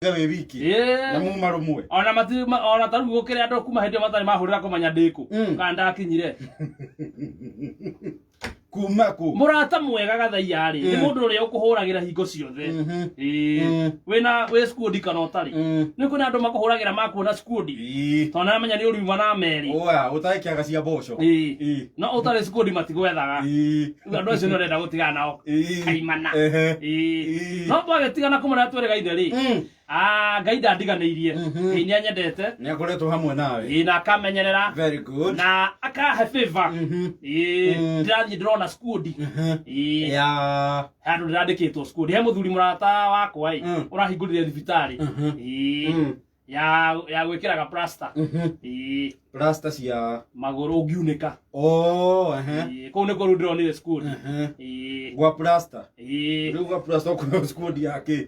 Wĩ wiki na muma rũmwe. Ona mati ona tarĩu gũkĩrĩ andũ kuma hĩndĩ ĩyo matarĩ mahũrĩra kũmenya ndĩkũ kana ndakinyire. Kuma kũ? Mũrata mwega gathaiya rĩ, nĩ mũndũ ũrĩa ũkũhũragĩra hingo ciothe. Ĩĩ. Wĩna wĩ skundi kana ũtarĩ. Nĩ kwĩna andũ makũhũragĩra makuona skundi. Tondũ nĩaramenya nĩ ũriuma na merĩ. Oya ũtarĩ kĩaga cia mboco. Ĩĩ. No ũtarĩ skundi matigwethaga. Rĩu andũ acio nĩ ũrenda gũtigana nao. Kaimana. Ĩĩ. No twagĩtigana kuma rĩrĩa twĩrĩgaine rĩ, ah, Ngai ndandiganĩirie. Ngai nĩ anyendete. Nĩ akoretwo hamwe nawe. Ĩĩ, na akamenyerera. Very good. Na akahe favor. Ĩĩ, ndĩrathiĩ ndĩrona skundi. Ĩĩ. Ya. Handũ ndĩrandĩkĩtwo skundi. He mũthuri mũrata wakwa ĩ, ũrahingũrire thibitarĩ. Ĩĩ. Ya gwĩkĩraga plaster. Ĩĩ. Plaster cia magũrũ ũngiunĩka. Oh, ehe. Ĩĩ, kũu nĩkuo rĩu ndĩronire skundi. Ĩĩ. Gwa plaster. Ĩĩ. Rĩu gwa plaster ũkũheo skundi ya kĩ?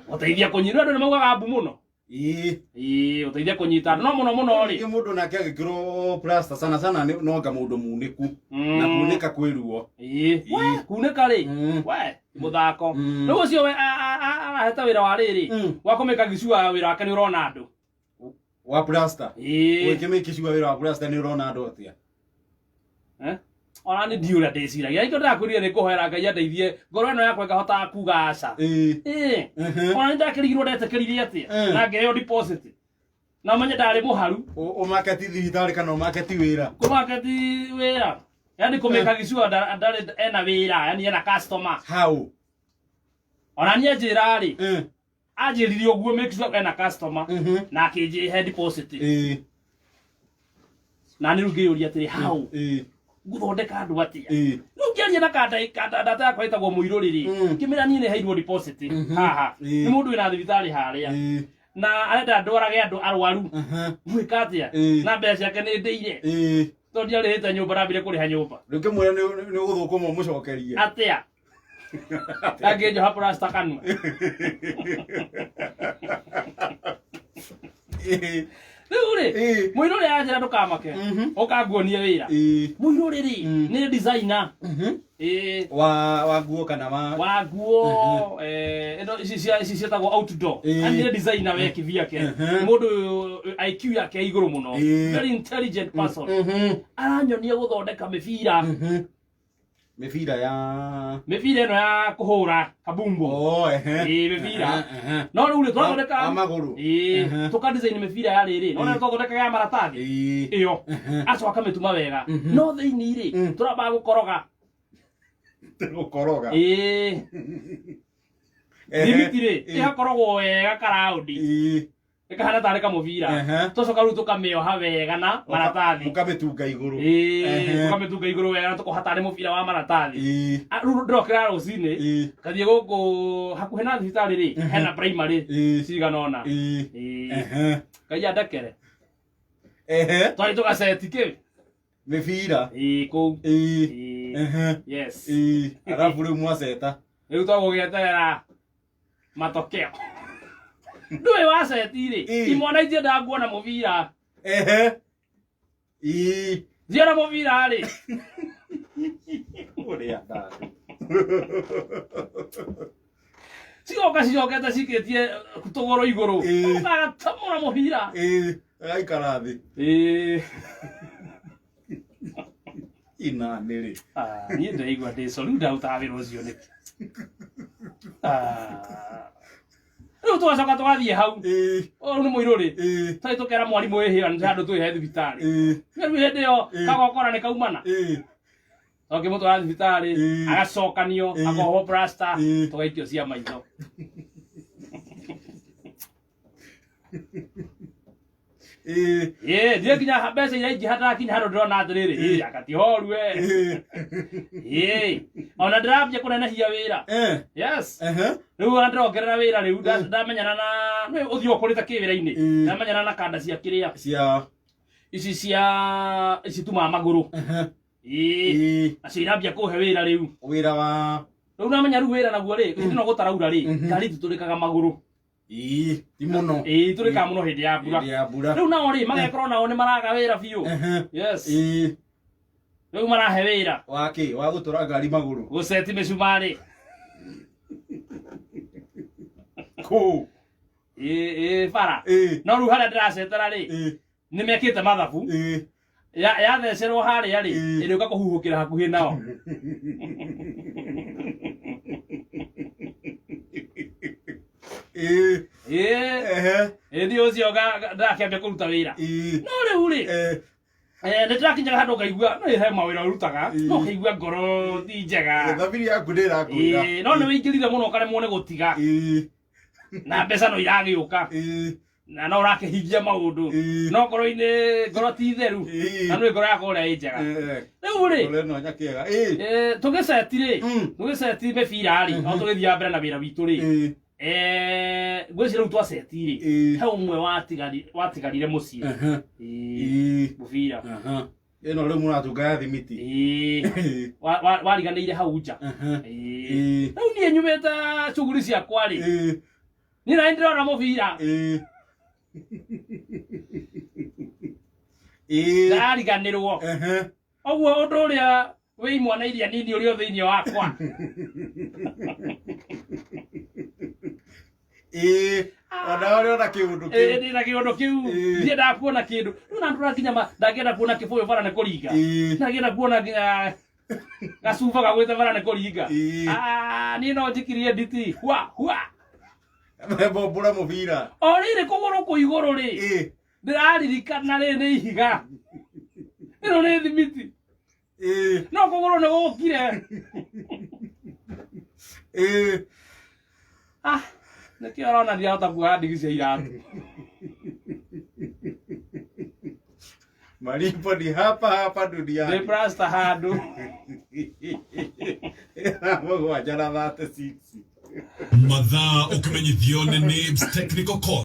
Gũteithia kũnyita andũ nĩ maugaga mbu mũno. Ĩĩ. Ĩĩ, gũteithia kũnyita andũ no mũno mũno rĩ. Ningĩ mũndũ nake agĩkĩrwo plaster sana sana nĩ no anga mũndũ munĩku. Na kunĩka kwĩ ruo. Ĩĩ. We, kunĩka rĩ. We, ti mũthako. Rĩu ũcio we arahete wĩra wa rĩrĩ. Wa kũmĩka gicua wĩra wake nĩ ũrona andũ. Wa plaster. Ĩĩ. Ũngĩmĩki cua wĩra wa plaster nĩ ũrona andũ atĩa? Eh? Ona nĩ ndiũ ũrĩa ndĩciragia. Nĩkĩo ndĩrakwĩrire nĩ ngũhoera Ngai andeithie ngoro ĩno yakwa ĩkahotaga kuga aca. Ĩĩ. Ĩĩ. Ona nĩ ndakĩrigirwo ndetĩkĩrire atĩa. Na ngĩheo deposit. Na ũmenye ndarĩ mũharu. Ũmaketi thibitarĩ kana ũmaketi wĩra? Kũmaketi wĩra. Yaani kũmĩka gicua ndarĩ ena wĩra, yani ena customer. How? Ona niĩ anjĩra rĩ, anjĩrire ũguo make sure ena customer na akĩnjĩhe deposit. Na nĩ rĩu ngĩyũria atĩrĩ, how? Ngũthondeka andũ atĩa? Rĩu ngĩaria na kanda ndata yakwa ĩtagwo mũirũrĩ rĩ, ngĩmĩra niĩ nĩ heirwo deposit haha. Nĩ mũndũ wĩna thibitarĩ harĩa. Na arenda ndwarage andũ arwaru. Ngwĩka atĩa? Na mbeca ciake nĩ ndĩire. Tondũ ndiarĩhĩte nyũmba, ndambire kũrĩha nyũmba. Rĩu ngĩmwĩra nĩ ũgũthũkũma ũmũcokerie. Atĩa? Angĩnjoha plasta kanua. Rĩu rĩ, mũirũrĩ anjĩra ndũkamake. Ũka nguonie wĩra. Mũirũrĩ rĩ, nĩ designer. Ĩĩ. Wa nguo kana wa wa nguo, ĩno ici cia ici ciĩtagwo outdoor. Yaani nĩ designer we kivyake. Nĩ mũndũ IQ yake ĩ igũrũ mũno. Very intelligent person. Aranyonia gũthondeka mĩbira. Mĩbira ya Mĩbira ĩno ya kũhũra kabumbu. Oh, ehe. Ĩĩ, mĩbira. Ehe, ehe. No rĩu rĩ twathondeka Wa magũrũ. Ĩĩ, tũka design mĩbira ya rĩrĩ. No nĩ twathondekaga ya maratathi. Ĩyo. Acoka akamĩtuma wega. No thĩinĩ rĩ, tũrambaga gũkoroga. Gũkoroga. Ĩĩ. Thimiti rĩ, ĩgakorogwo wega karaũndi. Ĩkahana tarĩ kamũbira. Twacoka rĩu tũkamĩoha wega na maratathi. Mũkamĩtunga igũrũ. Ĩĩ, tũkamĩtunga igũrũ wega na tũkoha tarĩ mũbira wa maratathi. Ah, rĩu ndĩrokĩra rũcinĩ, ngathiĩ gũkũ hakuhĩ na thibitarĩ rĩ, hena primary cigana ũna. Ĩĩ. Ngai andekere. Twathiĩ tũgaceti kĩ? Mĩbira. Ĩĩ, kũu. Ĩĩ. Yes. Arabu rĩu mwaceta. Rĩu twagũgĩeterera matokeo. Ndũĩ waceti rĩ, imwana itiendaga kuona mũbira. Thiona mũbira rĩ. Ũrĩa ndarĩ. Cigoka cicokete cikĩtie tũgũrũ igũrũ. Ũgatamũra mũbira. Ĩĩ, agaikara thĩ. Ĩĩ. Ina nĩ rĩ. Ah, niĩ ndĩraigua ndĩ sorry ndarutaga wĩra ũcio nĩkĩ. Ah. Rĩu tũgacoka tũgathiĩ hau. Ũyũ nĩ mũirũrĩ. Tũthiĩ tũkera mwarimũ ĩhĩ nĩ handũ twĩhe thibitarĩ. Rĩu hĩndĩ ĩyo kagokora nĩ kaumana. Tũkĩmũtwara thibitarĩ, agacokanio, akohwo plaster, tũgaikio cia maitho. Ĩĩ, ndiĩ nginya mbeca iria ingĩ hatarakinya handũ ndĩrona atĩrĩrĩ, ĩĩ, anga ti horu we. Ĩĩ, ona ndĩrambia kũnenehia wĩra. Yes. Rĩu ona ndĩrongerera wĩra rĩu, ndamenyana na, nĩ ũthiĩ ũkũrĩte kĩwĩra-inĩ. Ndamenyana na kanda cia kĩrĩa. Cia Ici cia, ici tumaga magũrũ. Ĩĩ. Nacio irambia kũhe wĩra rĩu. Wĩra wa Rĩu namenya rĩu wĩra naguo rĩ, hĩndĩ ĩno gũtaraura rĩ, ngari ititũrĩkaga magũrũ. Ĩĩ, ti mũno. Ĩĩ, itũrĩkaga mũno hĩndĩ ya mbura. Hĩndĩ ya mbura. Rĩu nao rĩ, magakorwo nao nĩ maraga wĩra biũ. Yes. Rĩu marahe wĩra. Wa kĩ? Wa gũtũra ngari magũrũ. Gũceti mĩcumarĩ. Kũ? Ĩ bara. Ĩ. No rĩu harĩa ndĩracetera rĩ, Ĩ. nĩ mekĩte mathabu. Ĩ. Yathecerwo harĩa rĩ, Ĩ. ĩrĩũka kũhuhũkĩra hakuhĩ nao. Ĩ. Ĩ. Ehe. Ĩ niĩ ũcio ndakĩambia kũruta wĩra. Ĩ. No rĩu rĩ, Eh. nĩ ndĩrakinyaga handũ ngaigua no he mawĩra ũrutaga, Ĩ. no ũkaigua ngoro ti njega. Thamiri yaku ndĩ ĩrakwĩra. Ĩ, no nĩ wĩingĩrire mũno ũkaremwo nĩ gũtiga. Ĩ. Na mbeca no iragĩũka. Ĩ. Na no ũrakĩhingia maũndũ. Ĩ. No ngoro-inĩ ngoro ti theru. Ĩ. Na nĩ ngoro yakwa ũrĩa ĩ njega. Eh. Rĩu rĩ, Ngoro ĩno nyakĩega. Ĩ. Tũgĩceti rĩ, Mm. tũgĩceti mĩbira rĩ, o tũgĩthiaga mbere na wĩra witũ rĩ, Ĩ. Ngwĩciria rĩu twaceti rĩ, Ĩ. he ũmwe watigarire mũciĩ. Aha. Ĩ, Ĩ. mũbira. Aha. Ĩno rĩu mũratunga ya thimiti. Ĩ, Ĩ. wariganĩire hau nja. Aha. Ĩ. Ĩ. Rĩu niĩ nyumĩte cuguri ciakwa rĩ, Ĩ. niĩ na ndĩrona mũbira. Ĩ. Ĩ. Ndariganĩrwo. Aha. Ũguo ũndũ ũrĩa wĩ imwana iria nini ũrĩa o thĩinĩ wakwa. Ĩ. Ona ũrĩ ona kĩũndũ Ĩ, kĩu. ndĩ na kĩũndũ kĩu. Ĩ. Ndiendaga kuona kĩndũ. Rĩu na ndũra nginya ndangĩenda kuona kĩbũyũ bara nĩ kũringa. Ĩ. Ndangĩenda kuona nginya gacuba gagwĩte bara nĩ kũringa. Ĩ. Ah, niĩ no njikirie nditi. Hua, hua. Bombũra mũbira. O rĩrĩ kũgũrũ kũ igũrũ rĩ, Ĩ. ndĩraririkana rĩ nĩ ihiga. Ĩno nĩ thimiti. Ĩ. No kũgũrũ nĩ gũkire. Ĩ. Ah, nĩkĩo ũrona ndirahota kuoha ndigi cia iratũ. Malipo ni hapa hapa Ndĩ duniani. plaster handũ. 7 na 36. Mathaa ũkĩmenyithio nĩ Nibs Technical College.